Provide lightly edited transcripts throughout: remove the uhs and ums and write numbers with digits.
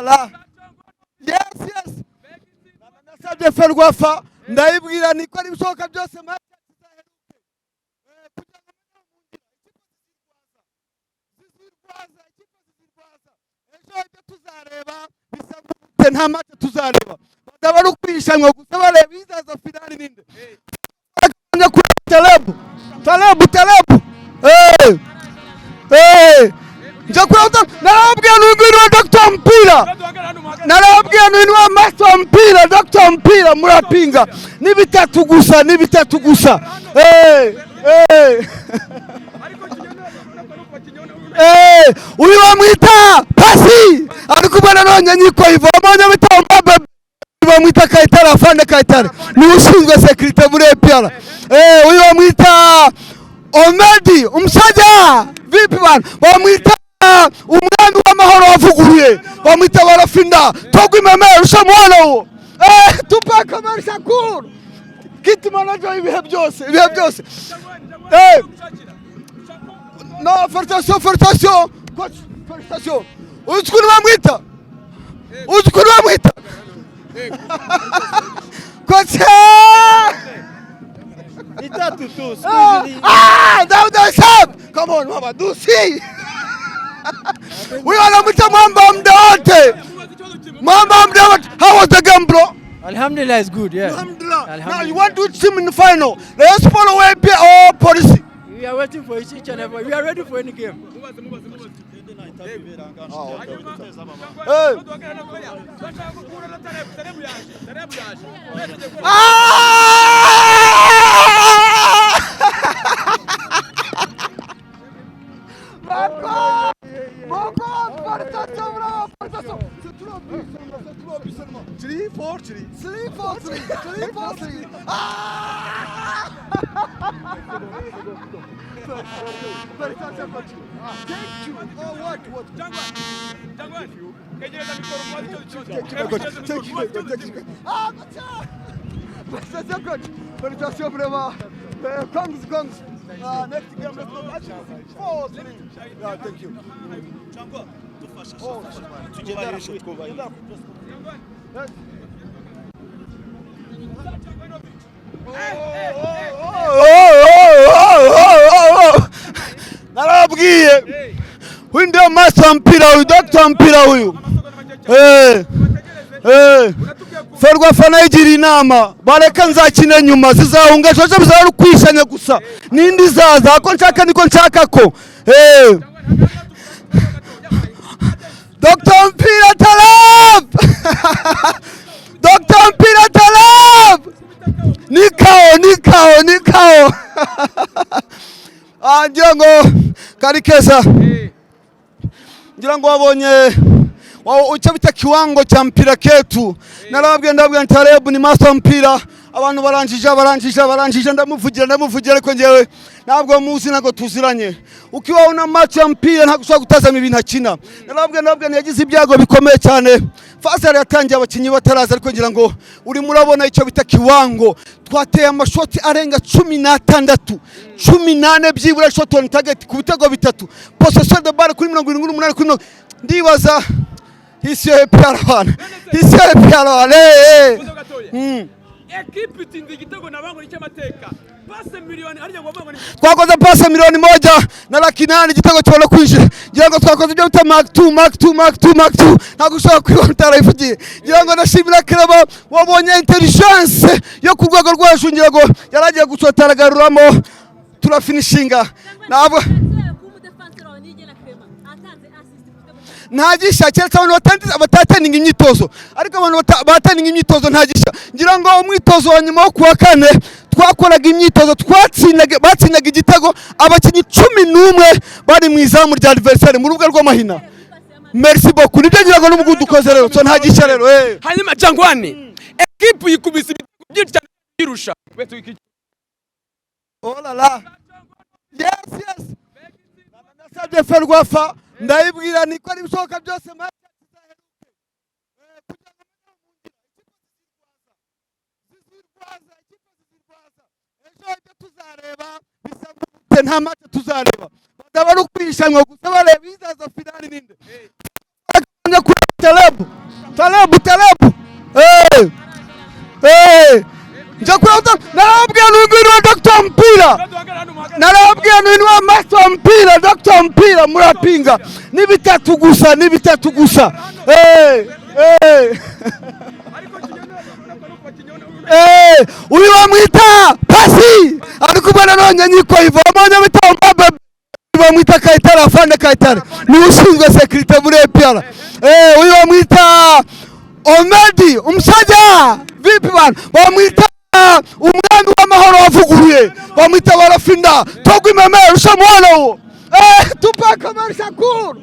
La la, yes. Nasabye FERWAFA, ndayibwira niko ari ibishoboka byose match izaheruke. Kugira ngo mujye mu ngira, ikipe zizirwaza, ikipe zizirwaza. Ejo ibyo tuzareba bisa gute? Nta match tuzareba, bazaba ari ukwishanwa gusa, bareba izaza finali ninde. Kuri Taleb, Taleb, Taleb, eh eh, nja kuri, narababwiye n'uyu ni Dr. Mpira, narababwiye n'uyu ni wa master wa mpira, Dr. Mpira. Murapinga, ni bitatu gusa, ni bitatu gusa. Eh eh eh, uyu bamwita Pasi, ari kumwe na none Nyiko Ivo, wabonye bita Mbappe, bamwita Kayitare, afande Kayitare niwe ushinzwe sécurité muri APR. Eh, uyu bamwita Omedi umusaja, vipi bana, bamwita umwami w'amahoro wavuguruye, bamwita Barafinda Togwimeme ushamuona uwo. Eh, Tupac Amaru Shakur, kit manager ibihe byose, ibihe byose. Eh, no, félicitations, félicitations coach, félicitations. Uzi ukuntu bamwita? Uzi ukuntu bamwita coach? Itatu tu. Ah, Dauda Sab! Come on, mama, Dusi. Huyo anamwita mwamba muda wote. Mwamba muda wote. How was the game, bro? Alhamdulillah is good, yeah. Alhamdulillah. Now Alhamdulillah. you want to team in the final. Rayon Sport or APR or Police? We are waiting for each and every. We are ready for any game. Hey. Ah! Marco! Marco! Félicitations, bravo! Félicitations! C'est trop but seulement, c'est trop but seulement. 3 4 3. 3 4 3, 3 4 3. Ah! Félicitations, coach. Thank you. Oh, what, what? Thank you, coach. Thank you, coach. Thank you. Ah, coach! Félicitations, coach. Félicitations, vraiment. Congs, congs. Next game, let's go. Actually, 4-3. Yeah, thank you. Oh, Tugendera twubahiye. Yes. Oh. Narababwiye, huyu ndio master wa mpira huyu, doctor wa mpira huyu. Eh, eh. FERWAFA nayigira inama, bareka nzakina nyuma, zizahunga ejo bizaba ari ukwishanya gusa, nindi izaza ako nshaka niko nshaka ko. Eh. Dr. Mpira Taleb! Dr. Mpira Taleb! Nikao, nikao, nikao. Ah, ngira ngo kari keza. Ngira ngo wabonye icyo bita kiwango cha mpira ketu. Narababwiye, ndababwira nti Taleb ni master wa mpira. Abantu baranjija, baranjija, baranjija, ndamuvugira, ndamuvugira, ariko ngewe ntabwo muzi, ntabwo tuziranye. Ukiwa una macho ya mpira ntabwo ushobora gutazama ibintu akina. Narababwiye, ndababwira nti yagize ibyago bikomeye cyane. Fazal yatangiye abakinnyi bataraza, ariko ngira ngo urimo urabona icyo bita kiwango. Twateye amashoti arenga 16, 14 byibura shot on target ku bitego bitatu. Possession de balle kuri 78 kuri mirongo. Ndibaza hisi yo APR bana. Hisi yo APR bana. Eh eh. Ekipe itsinze igitego nabango cy'amateka, passe miliyoni harya ngo bavuga ngo ni Twakoze passe 1,800,000, igitego kibona kwinjira. Ngira ngo twakoze ibyo bita mark 2, mark 2, mark 2, mark 2. Ntabwo ushobora kwibona utarayivugiye. Ngira ngo ndashimira Clement wabonye intelligence yo ku rwego rwo hejuru. Ngira ngo yaragiye gushota aragaruramo, turafinishinga. Ntabwo nta gishya keretse abantu batateninga imyitozo, ariko abantu bateninga imyitozo nta gishya. Ngira ngo umwitozo wa nyuma wo kuwa kane twakoraga imyitozo, twatsindaga, batsindaga igitego, abakinnyi 11 bari mu izamu rya adversaire mu rubuga rw'amahina. Merci beaucoup, nibyo ngira ngo n'ubwo dukoze rero, so nta gishya rero, eh. Hanyuma Jangwani, ekipe yikubise ibitego byinshi cyane yirusha. Oh la la. Yes. Nasabye FERWAFA, ndayibwira niko ari ibishoboka byose match izaheruke. Kugira ngo mujye mu ngira, ikipe zizirwaza, ikipe zizirwaza. Ejo ibyo tuzareba bisa gute? Nta match tuzareba, bazaba ari ukwishanwa gusa, bareba izaza finali ninde. Kuri Taleb. Keza. Narababwiye ni wa master wa mpira, Dr. Mpira, murapinga. Ni bitatu gusa, ni bitatu gusa. Eh, eh. Eh, uyu bamwita Pasi ari kumwe na none Nyiko Ivo, wabonye bita Mbabe, bamwita Kayitare, afande Kayitare niwe ushinzwe sécurité muri APR. Eh, uyu bamwita Omedi umusaja, vipi bana, bamwita umwami w'amahoro wavuguruye, bamwita Barafinda Togwimeme, ushamuona huo. Eh, Tupac Amaru Shakur,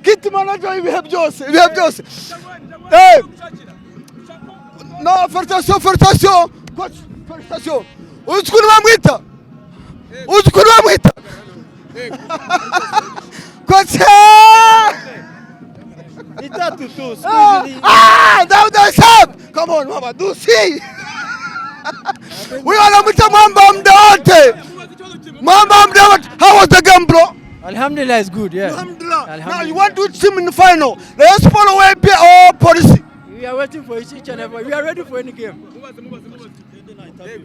kit manager ibihe byose, ibihe byose. Eh, no, félicitations, félicitations coach, félicitations. Uzi ukuntu bamwita, uzi ukuntu bamwita coach? Itatu tu. Ah, Dauda Sab, come on mama dusi. Huyu anamwita mwamba wa muda wote, mwamba wa muda wote. How was the game, bro? Alhamdulillah is good, yeah. Alhamdulillah. Now you Alhamdulillah. want to team in the final, Rayon Sport or AP or Police? We are waiting for each and every. We are ready for any game. Hey.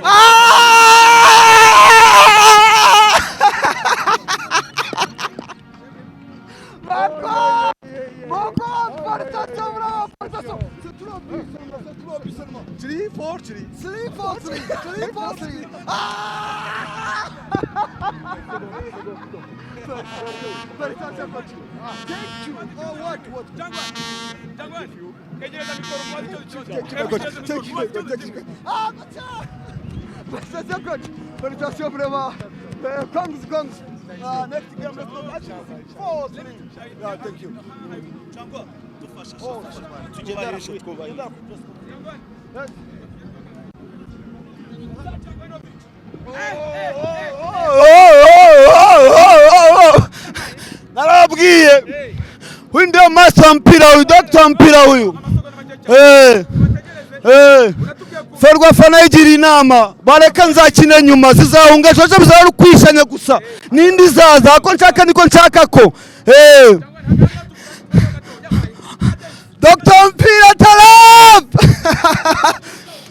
Ah! Marco! Marco! Félicitations, bravo! Félicitations! C'est trois buts seulement, c'est trois buts seulement. 3 4 3. 3 4 3, 3 4 3. Ah! Félicitations, coach. Thank you. Oh, what, what? Thank you, coach. Thank you, coach. Thank you. Ah, coach! Félicitations, coach. Félicitations, vraiment. Congs, congs. Next game, let's go. Actually, 4 3. Yeah, thank you. Oh, Twubahishe, twubahishe. Yes. Oh, oh, oh, oh, oh. Narababwiye huyu ndio master wa mpira huyu, doctor wa mpira huyu. Eh, eh. Ferwafa nayo igira inama, bareka nzakina nyuma zizahunga ejo bizaba ari ukwishanya gusa, n'indi izaza ako nshaka niko nshaka ko. Eh. Dr. Mpira Taleb!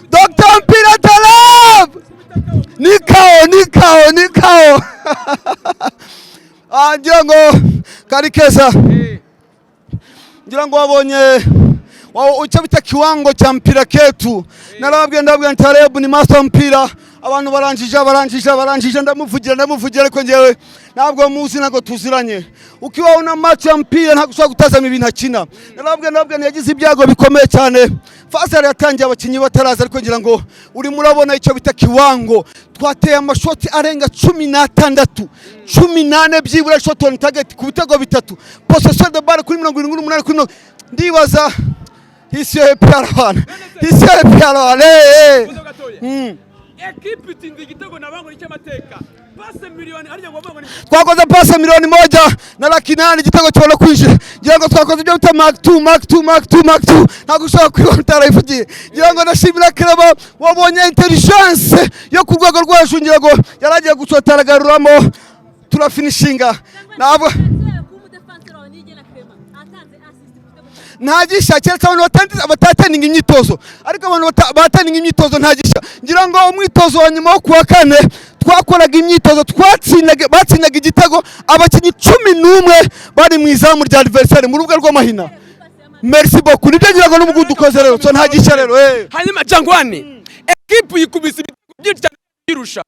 Dr. Mpira Taleb! Nikao, nikao, nikao. Ah, ngira ngo kari keza, ngira ngo wabonye icyo bita kiwango cha mpira ketu. Narababwiye, ndababwira nti Taleb ni master wa mpira. Abantu baranjija, baranjija, baranjija, ndamuvugira, ndamuvugira, ariko ngewe ntabwo muzi, ntabwo tuziranye. Ukiwa una macho ya mpira ntabwo ushobora gutazama ibintu akina. Narababwiye, ndababwira nti yagize ibyago bikomeye cyane. Phase yatangiye abakinnyi bataraza, ariko ngira ngo urimo urabona icyo bita kiwango. Twateye amashoti arenga 16, 14 byibura shot on target ku bitego bitatu, possession de balle kuri 78 kuri 80. Ndibaza hisi yo APR bana, hisi yo APR bana, eh eh. Ekipe itsinze igitego nabangura cy'amateka, passe miliyoni harya ngo bavuga ngo ni Twakoze passe 1,800,000, igitego kibona kwinjira. Ngira ngo twakoze ibyo bita mark 2, mark 2, mark 2, mark 2. Ntabwo ushobora kwibona utarayivugiye. Ngira ngo ndashimira Clement wabonye intelligence yo ku rwego rwo hejuru. Ngira ngo yaragiye gucota aragaruramo, turafinishinga. Ntabwo nta gishya keretse abantu batateninga imyitozo, ariko abantu bataninga imyitozo nta gishya. Ngira ngo umwitozo wa nyuma wo kuwa kane twakoraga imyitozo, twatsindaga, batsindaga igitego, abakinnyi 11 bari mu izamu rya adversaire mu rubuga rw'amahina. Merci beaucoup, nibyo ngira ngo n'ubwo dukoze rero, so nta gishya rero, eh. Hanyuma Jangwani, ekipe yikubise ibitego byinshi cyane yirusha.